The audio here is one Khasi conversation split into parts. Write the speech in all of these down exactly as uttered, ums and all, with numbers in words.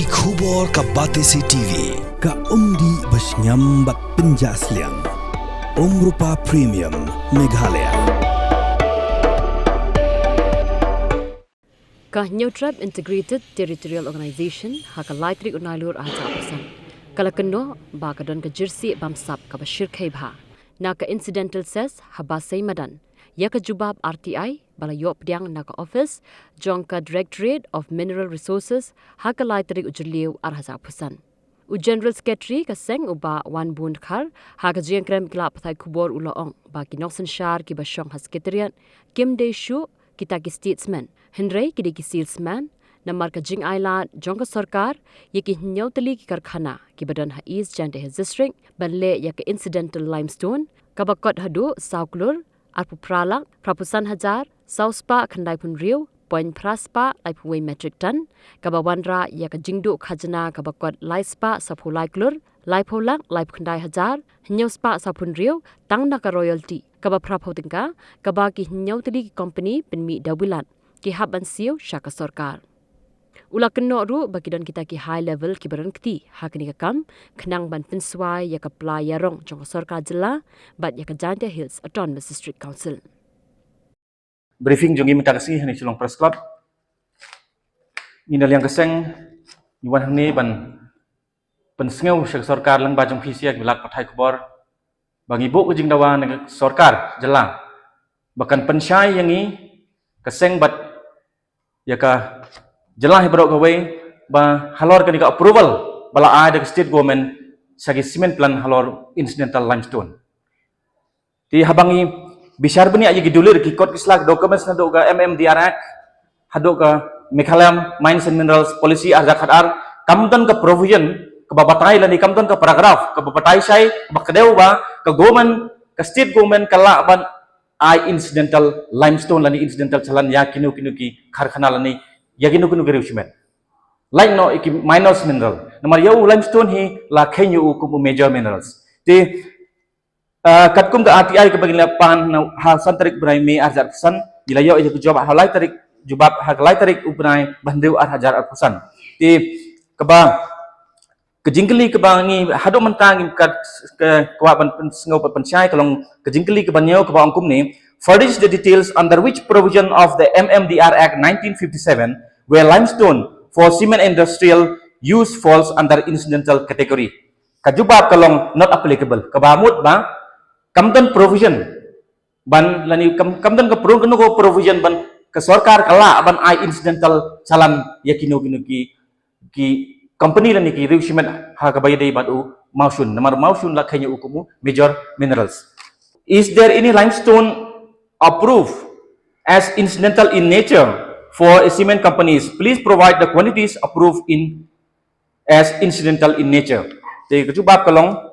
Ki khubor ka Batesi T V, ka umdih ba shngiam bad pynjah sliang. Umrupa Premium, Meghalaya. Ka Hynñiewtrep Integrated Territorial Organization ha ka lai tarik u Nailur arhajar arphew san ka la kynnoh ba ka don ka jyrsieh bamsap kaba shyrkhei bha na ka incidental cess ha Baseimadan ïa ka jubab R T I ba la ïoh pdiang na ka office jong ka Directorate of Mineral Resources ha ka lai tarik u Jylliew arhajar arphew san. U General Secretary ka seng u Bah Wanbun Dkhar ha ka jingïakren bad ki lad pathai khubor u la ong ba ki nongsynshar kiba shong ha Secretariat kim dei shuh kita ki statesmen, hynrei ki dei ki salesmen, namar ka jingailad jong ka sorkar ïa ki hynñiew tylli ki karkhana kiba don ha East Jaintia Hills District ban leh ïa ka incidental limestone kaba kot haduh saw klur arphew phra lak phraphew san hajar saw spah khyndaiphew hynriew point phra spah laiphew wei metric ton, kaba wanrah ïa ka jingduh khajna kaba kot lai spah sawphew lai klur laiphew lak laiphew khyndai hajar hynñiew spah sawphew hynriew tang na ka royalty kaba phraphew tyngka, kaba ki hynñiew tylli ki kompani pynmih da bilat ki hap ban siew sha ka sorkar. U la kynnoh ruh ba ki don kita ki high level kiba don kti ha kane ka kam khnang ban pynswai ïa ka pla ïarong jong ka sorkar jylla bad ïa ka Jaintia Hills Autonomous District Council. Briefing jong ngi mynta ka sngi ha ne Shillong Press Club. Ngi na liang ka seng ngi wan hangne ban pynsngew sha ka sorkar lyngba jong phi sha ki lad pathai khubor ba ngi buh ka jingdawa na ka sorkar jylla ba kan pynshai ïa ngi ka seng bad ïa ka jylla hi baroh kawei ba halor kane ka approval ba la ai da ka state government sha ki cement plant halor incidental limestone. Te haba ngi bishar bniah ïa ki dulir ki kot ki sla ki documents naduh ka M M D R Act haduh ka Meghalaya Mines and Minerals Policy arhajar khatar, kam don ka provision kaba batai lane kam don ka paragraph kaba batai shai kaba kdew ba ka government, ka state government ka lah ban ai incidental limestone lane incidental challan ïa kino kino ki karkhana lane ïa kino kino ki riew shimet. Lait noh ïa ki minor mineral. Namar ïa u limestone hi la kheiñ ïa u kum u major minerals. Te Ah, katkum ka R T I kaba ngi la pan na ha san tarik bnai May arhajar arphew san, ngi la ïoh ïa ka jubab ha lai tarik, jubab ha ka lai tarik u bnai ba hynriew arhajar arphew san. Te kaba ka jingkylli kaba ngi haduh mynta ngi ka ka kwah ban pynsngew ban pynshai ka long ka jingkylli kaba hynñiew kaba ong kumne, furnish the details under which provision of the M M D R Act nineteen fifty-seven where limestone for cement industrial use falls under incidental category. Ka jubab ka long not applicable. Kaba mut ba kam don provision ban lane kam, kam don ka pro-, kano ka provision ban ka sorkar ka lah ban ai incidental challan ïa kino kino ki, ki company lane ki riew shimet ha kaba ïadei bad u mawshun. Namar mawshun la kheiñ ïa u kum u major minerals. Is there any limestone approved as incidental in nature for a cement companies? Please provide the quantities approved in as incidental in nature. Te ka jubab ka long,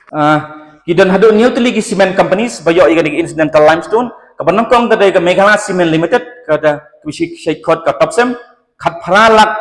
ah, ki don haduh hynñiew tylli ki cement companies ba ïoh ïa kane ka incidental limestone, kaba nyngkong ka dei ka Meghalaya Cement Limited, ka da ka shi shai khot ka Topcem, khatphra lak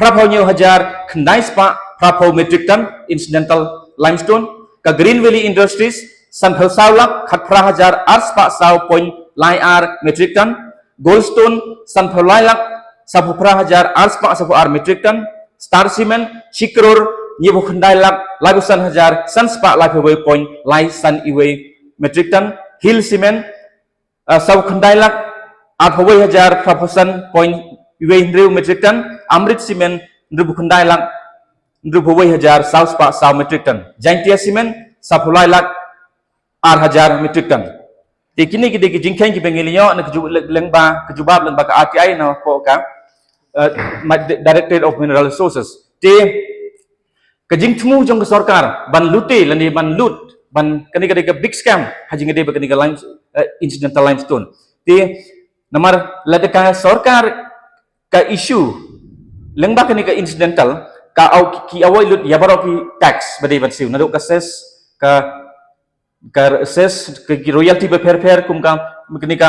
phraphew hynñiew hajar khyndai spah phraphew metric ton incidental limestone, ka Green Valley Industries, sanphew saw lak khatphra hajar ar spah saw point lai ar metric ton, Goldstone, sanphew lai lak sawphew phra hajar ar spah sawphew ar metric ton, Star Cement, shi klur hynñiewphew khyndai lak laiphew san hajar san spah laiphew wei point lai san wei metric ton, Hill Cement, ah, sawphew khyndai lak arphew wei hajar phraphew san point wei hynriew metric ton, Amrit Cement, hynriewphew khyndai lak hynriewphew wei hajar saw spah saw metric ton, Jaintia Cement, sawphew lai lak ar hajar metric ton. Te kine ki dei ki jingkheiñ kiba ngi la ïoh na ka ju-, lyngba ka jubab lyngba ka R T I na pdeng ka, eh, ma-, Directorate of Mineral Resources. Te ka jingthmu jong ka sorkar ban lute lane ban lut ban kane ka dei ka big scam ha jingïadei bad kane ka lime, eh, incidental limestone. Te namar lada ka sorkar ka issue lyngba kane ka incidental ka au ki, ki avoid lut ïa baroh ki tax ba dei ban siew naduh ka cess, ka ka cess, ka ki royalty ba pher pher kum ka kane ka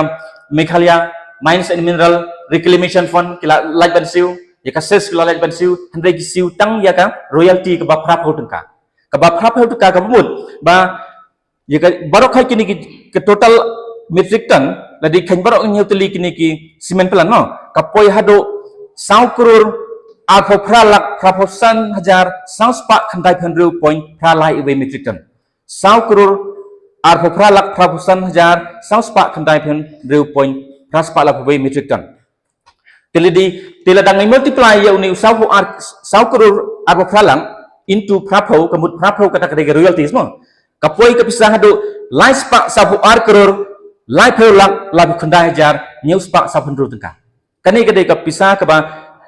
Meghalaya Mines and Mineral Reclamation Fund ki la lait ban siew, ïa ka cess ki la lait ban siew, hynrei ki siew tang ïa ka royalty kaba phraphew tyngka. Kaba phraphew tyngka kaba mut ba ïa ka baroh kane ki, ki total metric ton la dei kheiñ baroh hynñiew tylli kine ki cement plant no. Ka poi haduh Saw klur arphew phra lak phraphew san hajar saw spah khyndai phew hynriew point phra lai wei metric ton. Saw klur arphew phra lak phraphew san hajar saw spah khyndai phew hynriew point phra spah laiphew wei metric ton. Te lada, te lada ngi multiply ïa une u saw phew ar, saw klur arphew phra lak into phraphew, ka mut phraphew kata ka dei ka royalties mo. Ka poi ka pisa haduh lai spah saw phew ar klur laiphew lak laiphew khyndai hajar hynñiew spah saw phew hynriew tyngka. Kane ka dei ka pisa kaba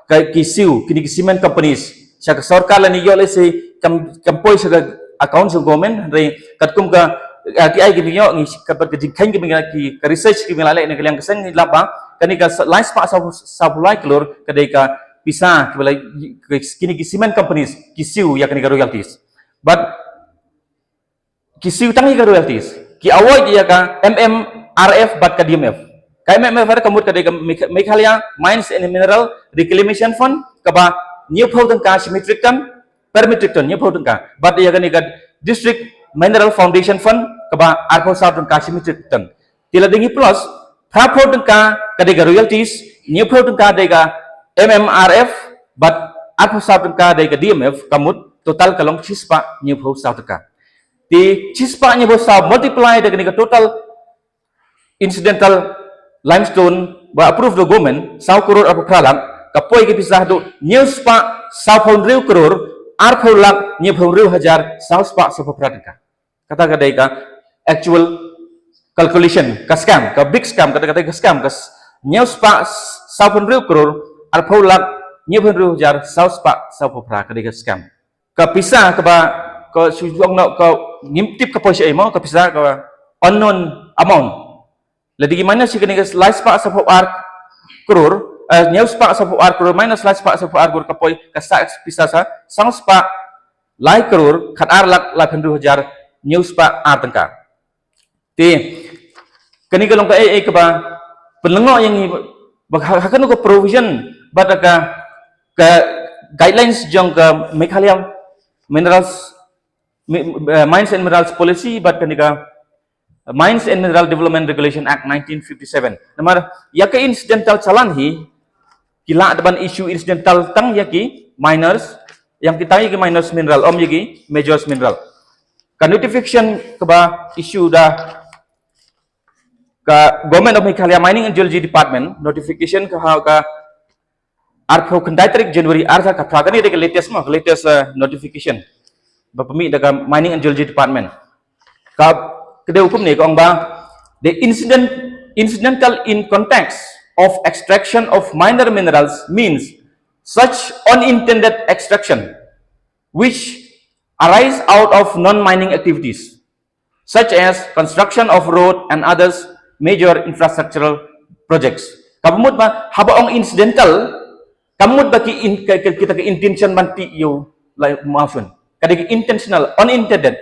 ka ki siew, kine ki cement companies, sha ka sorkar lane ïoh lehse kam, kam poi sha ka account sha government, hynrei katkum ka, ah, ki ai ki ïoh ngi, katba ka jingkheiñ kiba ngi, ki, ka research kiba ngi la leh na ka liang ka seng ngi lap ba kane ka sa-, lai spah saw, saw phew lai klur ka dei ka pisa kiba la, ki, kine ki cement companies ki siew ïa kane ka royalties. But ki siew tang ïa ka royalties, ki avoid ïa ka M M R F bad ka D M F. Ka M M R F ka mut ka dei ka Megh-, Meghalaya Mines and Mineral Reclamation Fund, kaba hynñiew phew tyngka shi metric ton, per metric ton hynñiew phew tyngka. Bad ïa kane ka District Mineral Foundation Fund, kaba arphew saw tyngka shi metric ton. Te lada ngi plus, phraphew tyngka ka dei ka royalties, hynñiew phew tyngka dei ka M M R F, bad arphew saw tyngka dei ka D M F, ka mut total ka long shispah hynñiew phew saw tyngka. Te shispah hynñiew phew saw multiply da kane ka total incidental limestone ba approve da government, saw klur arphew phra lak, ka poi ka pisa haduh hynñiew spah saw phew hynriew klur arphew lak hynñiew phew hynriew hajar saw spah saw phew phra tyngka. Kata ka dei ka actual calculation, ka scam, ka big scam, kata, kata ka scam, ka s-, hynñiew spah saw phew hynriew klur arphew lak hynñiew phew hynriew hajar saw spah saw phew phra, ka dei ka scam. Ka pisa kaba, ka shu ong noh ka ngim tip ka poi shaei mo, ka pisa kaba unknown amount. Lada ngi minus ïa kane ka lai spah saw phew ar klur, eh, hynñiew spah saw phew ar klur minus lai spah saw phew ar klur ka poi ka sah pisa sa, saw spah lai klur khatar lak laiphew hynriew hajar hynñiew spah ar tyngka. Te kane ka long kaei, eh, kaba pynlyngngoh ïa ngi ba ha, ha kano ka provision bad ka, ka guidelines jong ka Meghalaya Minerals, Mi-, eh, Mines and Minerals Policy bad kane ka Mines and Mineral Development Regulation Act nineteen fifty-seven. Namar ïa ka incidental challan hi ki lah da ban issue incidental tang ïa ki minors, ïa ki tang ïa ki minors mineral, ym ïa ki majors mineral. Ka notification kaba issue da ka Government of Meghalaya Mining and Geology Department, notification ka ha ka arphew khyndai tarik January arhajar khatphra, kane dei ka latest mo, ka latest, eh, notification ba pynmih da ka Mining and Geology Department. Ka, ka dei hukum ne ka ong ba, the incident, incidental in context of extraction of minor minerals means such unintended extraction which arise out of non-mining activities, such as construction of road and others major infrastructural projects. Ka mut ba haba ong incidental, ka mut ba ki in-, ka, ka, kita ka intention ban tih ïa u, like, mawshun. Ka dei ka intentional, unintended.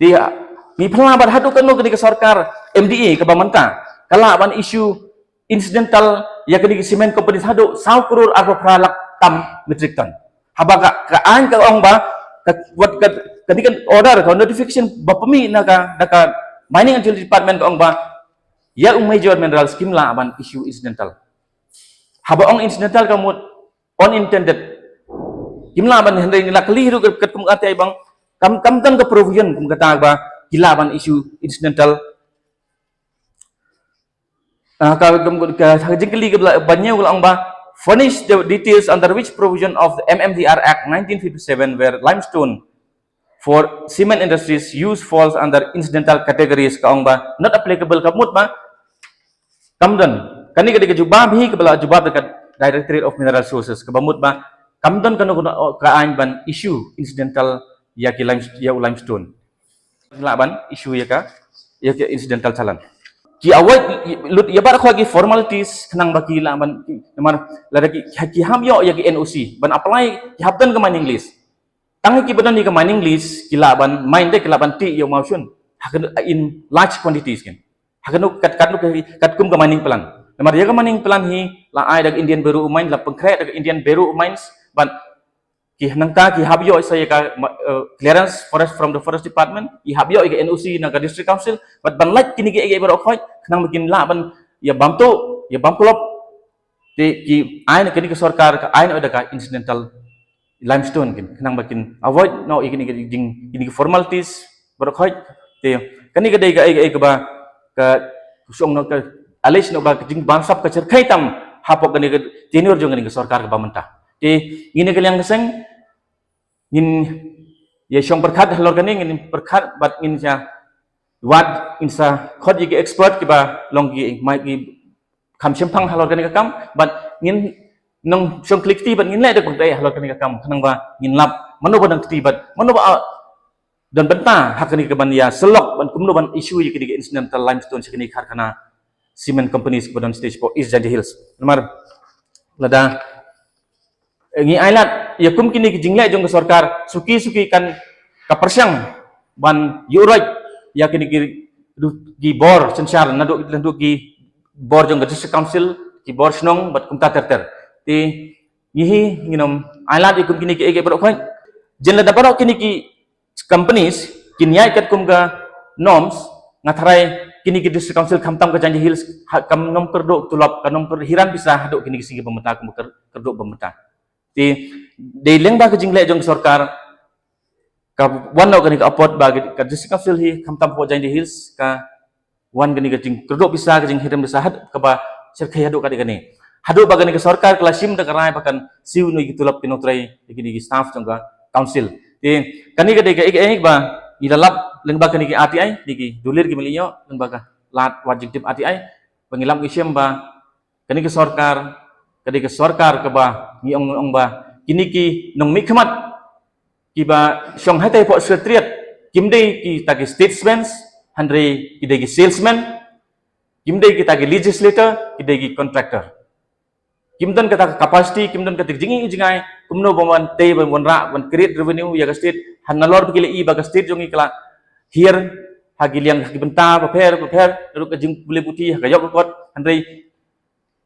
Te ngi pynlong bad haduh kano kane ka sorkar M D A kaba mynta ka lah ban issue incidental ïa kane ka cement company haduh saw klur arphew phra lak tam metric ton. Haba ka, ka aiñ ka ong ba ka, wat ka, kane ka order ka notification ba pynmih na ka, na ka Mining and Geology Department ka ong ba ïa u major minerals kim lah ban issue incidental. Haba ong incidental ka mut unintended. Kim lah ban, hynrei ngi la kylli ruh kat, katkum ka te bang kam, kam don ka provision kum kata ba ki lah ban issue incidental. Ah, ka, ka, ka, ka jingkylli ka ba la, ba ñiew ka la ong ba, furnish the details under which provision of the M M D R Act nineteen fifty-seven where limestone for cement industries use falls under incidental categories, ka ong ba not applicable, ka mut ba kam don. Kane ka dei ka jubab hi kaba la jubab da ka Directorate of Mineral Resources, kaba mut ba kam don kano kano ka aiñ ban issue incidental ïa ki lime, ïa u limestone. Lah ban issue ïa ka, ïa ka incidental challan. Ki avoid lut ïa baroh ki formalities khnang ba ki lah ban, namar lada ki, ki hap ïoh ïa ki N O C ban apply, ki hap don ka mining lease. Tang kiba don ïa ka mining lease ki lah ban mine de, ki lah ban tih ïa u mawshun ha ka, in large quantities kan. Ha kano kat, kat, kat, katkum ka mining plan. Namar ïa ka mining plan hi la ai da ka Indian Bureau of Mines, la pynkhreh da ka Indian Bureau of Mines, bad ki nangta ki hap ïoh sa ïa ka, eh, clearance forest from the Forest Department, ki hap ïoh ïa ka N O C na ka District Council, bad ban lait kine kiei kiei baroh khoit khnang ba kin lah ban ïa bam tuh, ïa bam klop Te ki ai na kane ka sorkar ka ai na da ka incidental limestone kin khnang ba kin avoid noh ïa kine ki jing kine ki formalities baroh khoit. Te kane ka dei ka ei ka ei kaba ka shong noh ka allege noh ba ka jingbamsap ka cherkhei tam hapoh kane ka tenure jong kane ka sorkar kaba mynta. Te ngin ïa ka liang ka seng ngin ïa shong pyrkhat halor kane ngin pyrkhat bad ngin ïa wad ngin sa khot ïa ki expert kiba long ki mai ki kham shemphang halor kane ka kam bad ngin nang shong klik ti bad ngin leh da kong halor kane ka kam khnang ba ngin lap mano ba dang kti bad mano ba ah, don bynta ha kane ka ban ïa selok ban kumno ban issue ïa kane ka incidental limestone sha kane ka karkhana cement companies ba don stage for East Jaintia Hills. Namar lada eh, ngi ai lad ïa kum kine ki jingleh jong ka sorkar suki suki kan ka pyrshang ban ïuhroit ïa kine ki ki bor synshar naduh naduh ki bor jong ka district council ki bor shnong bad kumta ter ter. Te ngi hi ngin ym ai lad ïa kum kine ki ei ki ei baroh khoit. Jin lada baroh kine ki companies kin ïaid katkum ka norms nga tharai kine ki district council khamtam ka Jaintia Hills kam nym kyrduh tulop ka nym kyrduh hiran pisa haduh kine ki sngi ba mynta kum kyrduh ba mynta. Te dei lyngba ka jingleh jong ka sorkar ka wan noh kane ka apot ba ka district council hi khamtam hapoh Jaintia Hills ka wan kane ka jingkyrduh pisa ka jinghirim pisa haduh kaba cherkhei haduh ka dei kane haduh ba kane ka sorkar ka la shim da ka rai ba kan siew noh ïa ki tulop ki nongtrei ïa kine ki staff jong ka council. Te kane ka dei ka ei ka ei ba ngi la lap lyngba kane ki R T I kine ki dulir ki mali ïoh lyngba ka lad wad jingtip R T I ba ngi lap ngi shem ba kane ka sorkar ka dei ka sorkar kaba ngi ong ong ba kine ki nongmihkhmat kiba shong hatai hapoh secretariat kim dei kita ki statesmen hynrei ki dei ki salesmen. Kim dei kita ki legislator ki dei ki contractor. Kim don kata ka capacity kim don kata ka jingi jingai kumno ba wan tei ba wan rak ban create revenue ïa ka state. Han nalor ba ki la i ba ka state jong ngi ka la hiar ha ki liang ha ki bynta bapher bapher ruh ka jingpule buti ha ka ïoh ka kot hynrei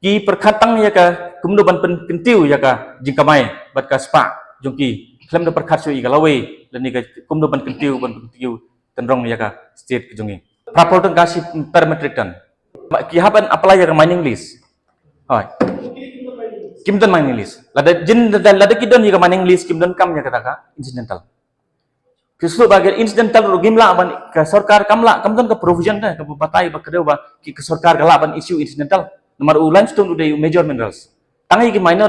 ki pyrkhat tang ïa ka kumno ban pynkyntiew ïa ka jingkamai bad ka spah jong ki khlem da pyrkhat shuh ïa ka lawei lane ka kumno ban kyntiew ban kyntiew tynrong ïa ka state ka jong ngi. Prapor tang ka shi per metric ton. Ki hap ban apply ïa ka mining lease. Hoi. Kim don mining lease. Lada jin lada ki don ïa ka mining lease kim don kam ïa kata ka incidental. Ki shu ba ka incidental ruh kim lah ban ka sorkar kam lah kam don ka provision da ka batai ba ka dei ba ki ka sorkar ka lah ban issue incidental. Namar u limestone u dei u major minerals. Tang ïa ki minor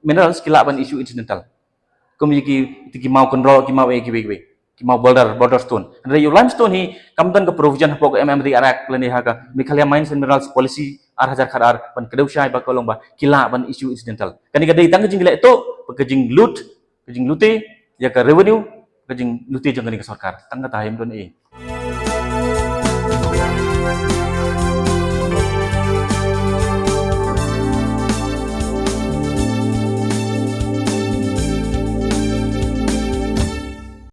minerals ki lah ban issue incidental. Kum ïa ki ki maw kynroh ki maw eh ki wei ki wei ki maw boulder boulder stone. Hynrei u limestone hi kam don ka provision hapoh ka M M D R Act lane ha ka Meghalaya Mines and Minerals Policy ar hajar khatar ban ka dei shai ba ka long ba ki lah ban issue incidental. Kane ka dei tang ka jingleh to ba ka jinglut ka jinglute ïa ka revenue ka jinglute jong kane ka sorkar tang kata hi ym don ei.